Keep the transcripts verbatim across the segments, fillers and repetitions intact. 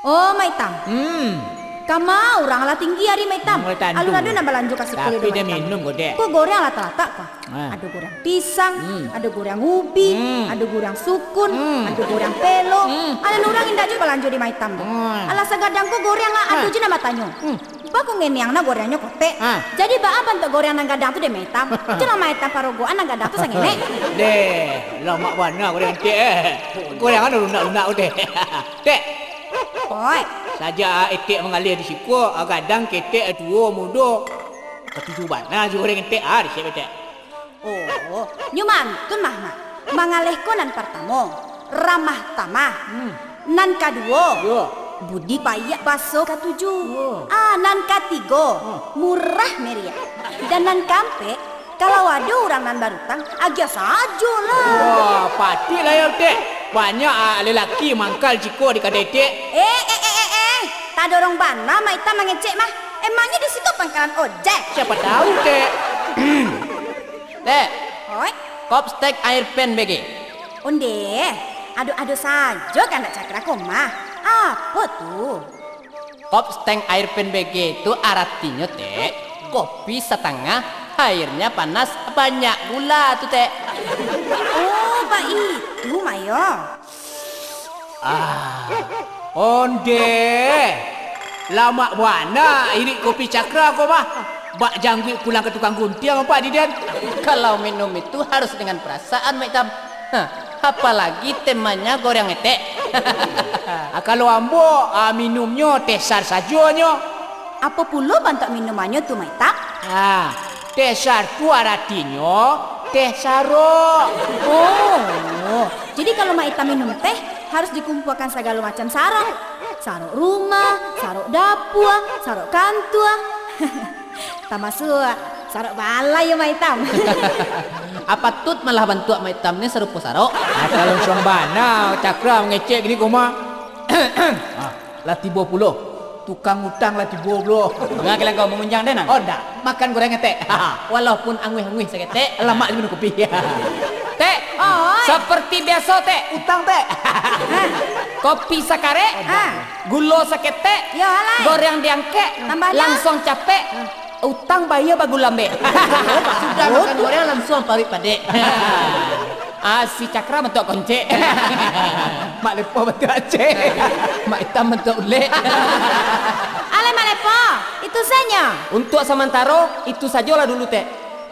Oh, Mak Itam. Hmm. Kama urang lah tinggi ari, Mak Itam. Hmm, tantu. Alun ado nan balanjo ka siko. Tapi dek Mak Itam. Minum ko, Dek. Ko goreang lah talatak ko. Ah. Ado goreang pisang, hmm, ado goreang ubi, hmm, ado goreang sukun, hmm, ado goreang pelo. Hmm. Alah urang indak juo balanjo di Mak Itam tu. Hmm. Alah sagadang ko goreang lah, ado, ah, juo nan batanyo. Hmm. Baa ko ngeniang nah goreangnyo kotek. Ah. Jadi baa bantuak goreang nan gadang tu dek Mak Itam? Itulah Mak Itam parogoan nan gadang tu sangenek. Deh, lamak bana goreang Tek, eh. Goreang anu lunak-lunak ko, Tek. Tek. Oi. Sajak etek manggaleh di siko, gadang ketek, tuo mudo. Katuju bana jo goreang etek, ah, resep etek. Oh, nyo mantun mah, Mak. Manggaleh ko nan partamo, ramah tamah. Hmm. Nan kaduo, yo, budi paiak baso katuju. Yo. Ah, nan katigo, hmm, murah meriah. Dan nan kaampek, kalau ado urang nan barutang, agiah sajolah. Wah, patuik lah yo, Tek. Banyak, ah, lelaki mangkal siko di kadai Tek. Eh, eh, eh, eh, eh. Tadorong bana Mak Itam mangecek mah. Emangnyo di siko pangkalan ojek? Siapa tahu, Tek. Tek. Oi. Kop stek air pen bege. Onde, ado-ado sajo kandak Cakra ko mah. Apo tu? Kop stek air pen bege tu aratinyo, Tek, kopi satangah, airnya panas, banyak gula tu, Tek. Oh, baitu, Mak, yo. Ah, onde. Lamak bana irik kopi Cakra ko mah. Bak jangguik pulang ka tukang guntiang, Pak Diden. Kalau minum itu harus dengan perasaan, Mak Itam. Hah, apalagi temanya goreang etek. Ah, kalau ambo, ah, minumnyo teh sar sajonyo. Apo pulo bantuak minumannyo tu, Mak Itam? Ah, teh sar tu aratinyo teh sarok. Oh, jadi kalau Mak Itam minum teh, harus dikumpuakan sagalo macam sarok. Sarok rumah, sarok dapua, sarok kantua. Tamasuak sarok balai yo, Mak Itam. Apo patut malah bantuak Mak Itam ni sarupo sarok? Ah, kalau suang bana, Cakra mangecek gini ko mah. Ah. Lah tibo pulo. Tukang utang lah tibo pulo. Manga kilang kau mangunjang den, ah? Oh, ndak. Makan goreng, Tek. Walaupun anguih-anguih saketek. Lamak juo minum kopi. Tek. Oi. Seperti biaso, Tek. Utang, Tek. Kopi sakarek. Oh, ndak. Ah. Gulo saketek. Yo, alai. Goreng diangkek. Tambahnya? Langsuang capek. Ah. Utang bayia bagulo ambek. Sudah makan goreng, langsuang paruik padek. Ah, si Cakra bantuak koncek. Mak Lepoh bantuak aceh. Mak Itam bantuak ulek. Alai Mak Lepoh, itu sajo. Untuak samantaro, itu sajolah dulu, Tek.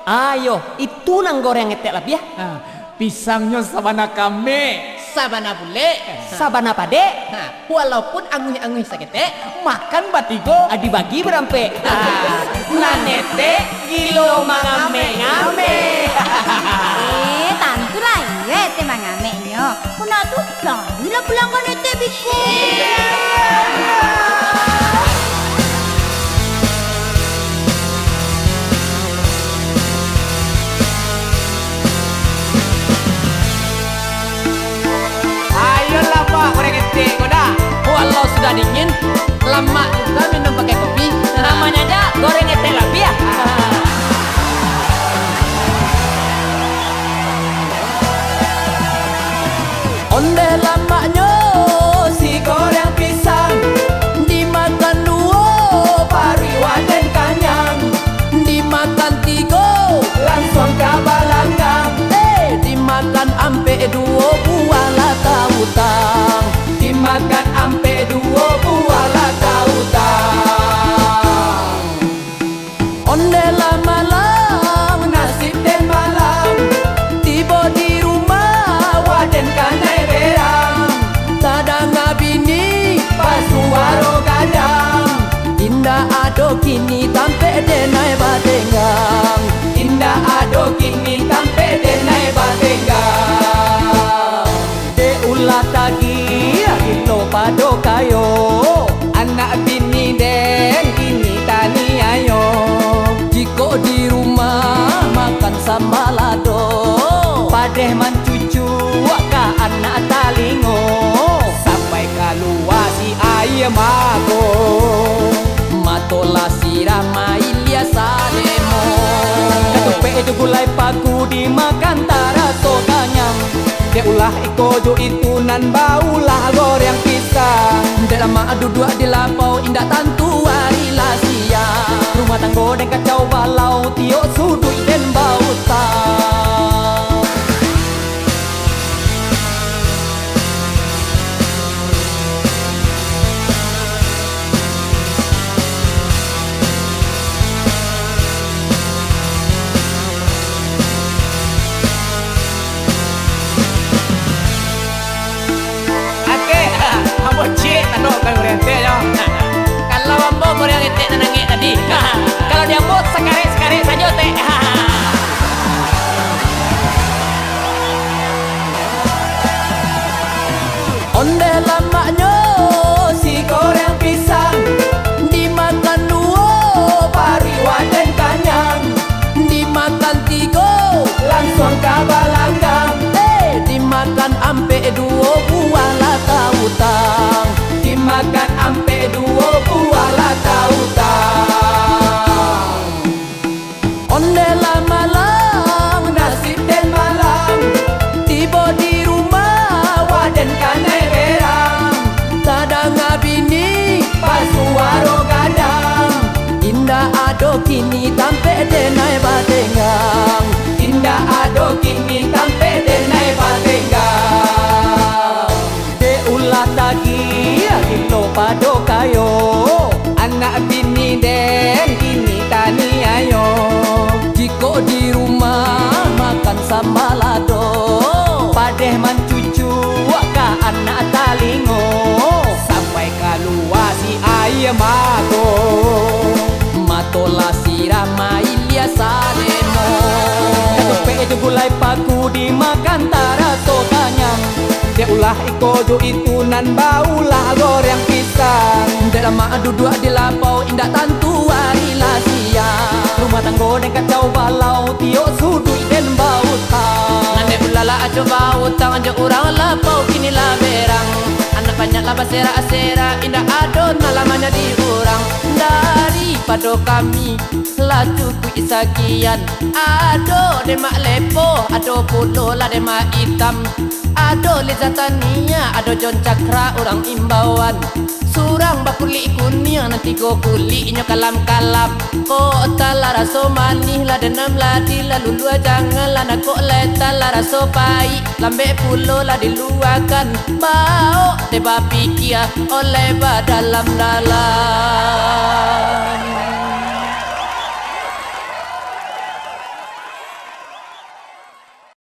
Ayo, itu nan goreng etek labiah. Ah, pisangnyo sabana kamek. Sabana bulek. Sabana padek. Ha, walaupun anguih-anguih saketek, makan batigo, dibagi barampek. Ah, nan etek gilo mangamek-ngamek. Eh, tantulah iyo etek mangameknyo. Kok ndak tu, lah, inilah pelanggan etek biko. Ayolah, Pak, goreng etek ko dah. Walau sudah dingin, lamak juga minum pakai kopi. Namanya aja goreng etek labiah. Ondeh lamaknyo si goreng pisang, dimakan duo, paruik waden kanyang. Dimakan tigo, langsuang ka balakang. Eh, dimakan ampek duo buah lah tautang. Dimakan ampek duo buah lah tautang. Ondeh lah malang, nasib den malang. Tibo di rumah, waden kanai berang. Tadanga bini, basuaro gadang. Indak ado kini tampek denai badenggang. Indak ado kini tampek denai badenggang. Dek ulah tagih, gilo pado kayo. Anak bini den kini taniayo. Jikok di rumah makan sambalado, padeh mancucuak ka anak talingo. Sampai kalua si aia mato, mato lah sirah mailia sademo. Katupek jo gulai paku dimakan taraso kanyang. Dek ulah iko jo itu nan baulah goreng pisang. Dek lamak duduak di lapau indak tantu ari lah siang. Rumah tanggo den kacau balau tiok suduik den bautang. Oke, ambo ciek tando ka goreng etek nyo. Kalau ambo goreng etek nan angek tadi. Kalau di ambo sakarek-sakarek sajo, Tek. Ondeh lamaknyo si goreng pisang, dimakan duo paruik waden kanyang, dimakan tigo langsuang ka balanggang, eh, dimakan ampek duo buah lah tautang, dimakan ampek duo buah lah tautang. Ondeh lah malang, nasib den malang. Tibo di rumah, waden kanai berang. Tadanga bini, basuaro gadang. Indak ado kini tampek denai badenggang. Indak ado kini tampek denai badenggang. Dek ulah tagih, gilo pado kayo. Anak bini den kini taniayo. Jikok di rumah makan samba lado, padeh mancucuak ka anak talingo. Sampai kalua si aia mato, mato lah sirah mailia sademo. Tupek jo gulai paku dimakan taraso kanyang. Dek ulah iko jo itu nan baulah goreng pisang. Dek lamak duduak di lapau indak tantu ari lah siang. Rumah tanggo den kacau balau tiok suduik den bautang. Nan dek ulah lah ajo bautang jo urang lapau kini lah berang. Anak banyak lah baserak-serak indak ado nan lah manjadi urang. Daripado kami lah cukuik sakian. Ado demak lepoh, ado pulo lah demak itam. Ado Lizatania, ado John Cakra urang imbauan. Surang bakulik kuniang, nan tigo kulik inyo kalam-kalam. Kok talah raso manih lah den nan maladi, lah lulua jangan lah nakok lai talah raso paik. Lambek pulo lah diluakan, baok dek bapikia oleh badalam-dalam.